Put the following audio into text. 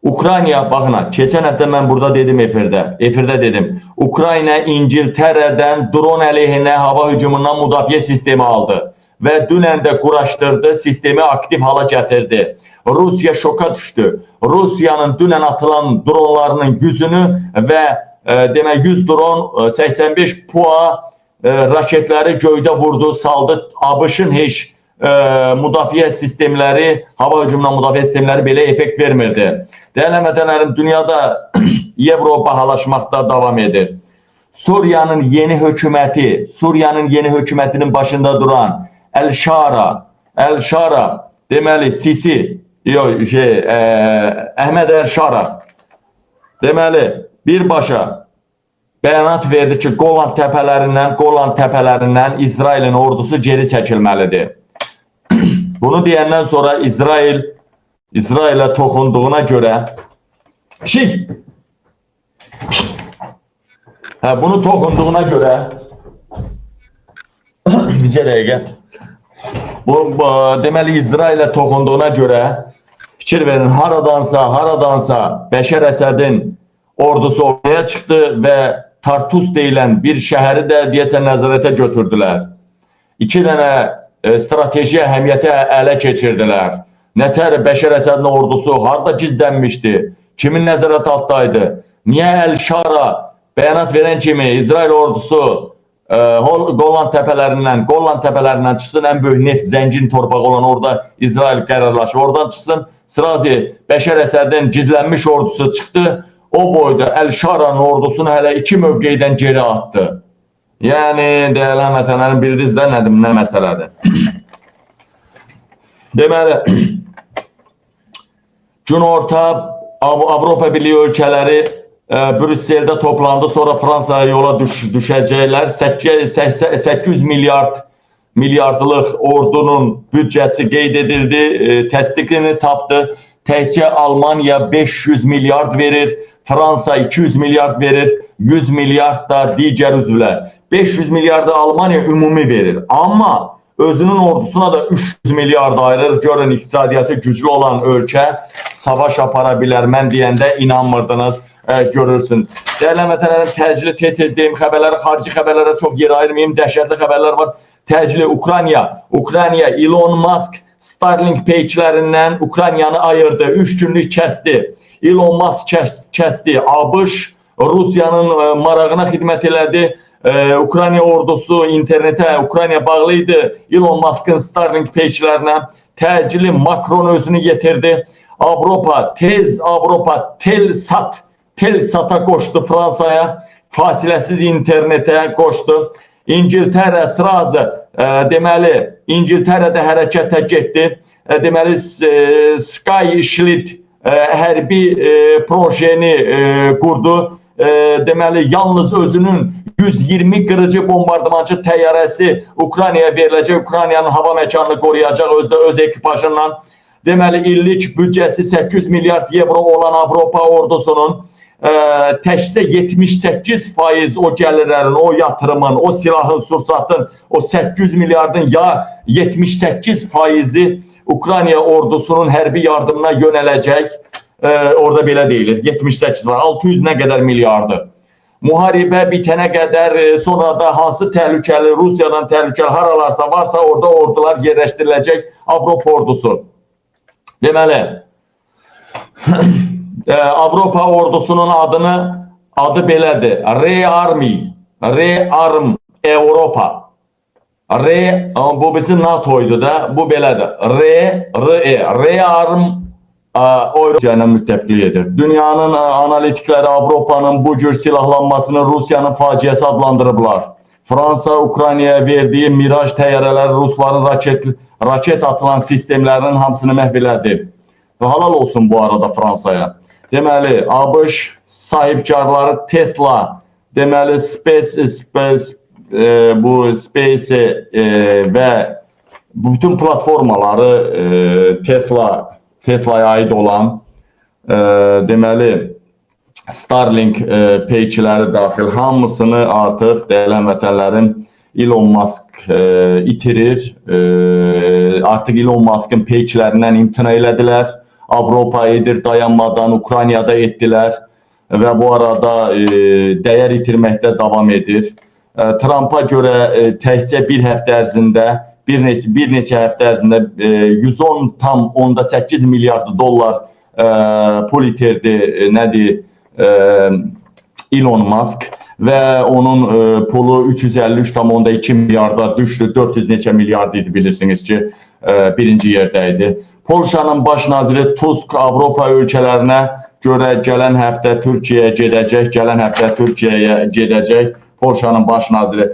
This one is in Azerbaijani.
Ukrayna, baxın, ha, keçən həftə mən burada dedim efirdə dedim. Ukrayna İngiltərədən dron əleyhinə hava hücumundan müdafiə sistemi aldı və dünən də quraşdırdı, sistemi aktiv hala gətirdi. Rusiya şoka düşdü. Rusiyanın dünən atılan dronlarının 100-ünü və demək 100 dron 85 PUA raketləri göydə vurdu, saldı. ABŞ-ın heç müdafiə sistemləri, hava hücumundan müdafiə sistemləri belə effekt vermirdi. Dəyərli həmvətənlərim, dünyada evro bahalaşmaqda davam edir. Suriyanın yeni hökuməti, Suriyanın yeni hökumətinin başında duran Əl-Şara, Əl-Şara, deməli Sisi, yox, şey, Əhməd Əl-Şara, deməli birbaşa bəyanat verdi ki, Qolan təpələrindən İsrailin ordusu geri çəkilməlidir. Bunu deyəndən sonra İsrailə toxunduğuna görə Pişik! Hə, bunu toxunduğuna görə bircə dəqiqə. Bu deməli İsrailə toxunduğuna görə fikir verin, haradansa Bəşər Əsədin ordusu ortaya çıxdı və Tartus deyilən bir şəhəri də deyəsən nəzarətə götürdülər. İki dənə strateji əhəmiyyəti ələ keçirdilər. Nətər Bəşər Əsədin ordusu harda gizlənmişdi? Kimin nəzarət altındaydı? Niyə Əl-Şara bəyanat verən kimi İsrail ordusu Qolan təpələrindən çıxsın, ən böyük neft zəngin torpağı olan orada İsrail qərarlaşıb, oradan çıxsın, sırası Bəşər Əsədin gizlənmiş ordusu çıxdı, o boyda Əl-Şaranın ordusunu hələ iki mövqeydən geri atdı. Yəni, dəyərli həmvətənlərim, bildiniz də nədir, nə məsələdir. Deməli, Günorta Avropa Birliyi ölkələri Brüsseldə toplandı, sonra Fransaya yola düşəcəklər. 800 milyardlıq ordunun büdcəsi qeyd edildi, təsdiqini tapdı. Təkcə Almaniya 500 milyard verir, Fransa 200 milyard verir, 100 milyard da digər üzvlər. 500 milyardı Almaniya ümumi verir. Amma özünün ordusuna da 300 milyard ayırır. Görün, iqtisadiyyatı güclü olan ölkə savaş apara bilər. Mən deyəndə inanmırdınız, görürsünüz. Dəyərli həmvətənlərim, təcili tez-tez deyim xəbərləri, xarici xəbərlərə çox yer ayırmayım. Dəhşətli xəbərlər var. Təcili Ukrayna, Elon Musk Starlink peyklərindən Ukraynayanı ayırdı. 3 günlük kəsdi. Elon Musk kəsdi. ABŞ Rusiyanın marağına xidmət elədi. Ukrayna ordusu internetə Ukrayna bağlı idi. Elon Musk'ın Starlink peyklərinə təcili Macron özünü yetirdi. Avropa, tez Avropa Telsata qoşdu Fransaya. Fasiləsiz internetə qoşdu. İngiltərə srazı deməli İngiltərədə hərəkətə getdi. Deməli Sky Shield hərbi projeni qurdu. Deməli yalnız özünün 120 qırıcı bombardımançı təyyarəsi Ukraynaya veriləcək. Ukraynanın hava məkanını qoruyacaq özdə öz ekipajından. Deməli illik büdcəsi 800 milyard evro olan Avropa ordusunun təkcə 78% o gəlirlərin, o yatırımın, o silahın, sursatın, o 800 milyardın ya 78%-i Ukrayna ordusunun hərbi yardımına yönələcək. Orada belə deyilir. 78 var. 600 nə qədər milyardı. Müharibə bitənə qədər sonra da hansı təhlükəli, Rusiyadan təhlükəli haralarsa varsa orada ordular yerləşdiriləcək, Avropa ordusu. Deməli, Avropa ordusunun adı belədir. Rearmy, Rearm Europa. R, bu bizim NATO idi da, bu belədir. R, R, E, Rearm Rusya ilə müttəfiqlik edir. Dünyanın analitikləri Avropanın bu cür silahlanmasını Rusiyanın faciəsi adlandırıblar. Fransa Ukraynaya verdiyi Miraj təyyarələri Rusların raket atılan sistemlərinin hamısını məhv elədi. Və halal olsun bu arada Fransaya. Deməli, ABŞ sahibkarları Tesla, deməli Space, bu Space və bütün platformaları Tesla'ya aid olan deməli Starlink peykləri daxil hamısını artıq dəyərli həmvətənlərim Elon Musk itirir. Artıq Elon Musk'ın peyklərindən imtina elədilər. Avropa edir dayanmadan, Ukraynada etdilər və bu arada dəyər itirməkdə davam edir. Trumpa görə təkcə bir həftə ərzində, bir neçə həftə ərzində 110,8 milyard dollar pul itirdi, nədir, Elon Musk və onun pulu 353,2 milyarda düşdü. 400 neçə milyard idi, bilirsiniz ki, birinci yerdə idi. Polşanın baş naziri Tusk Avropa ölkələrinə görə gələn həftə Türkiyəyə gedəcək, gələn həftə Türkiyəyə gedəcək Polşanın baş naziri.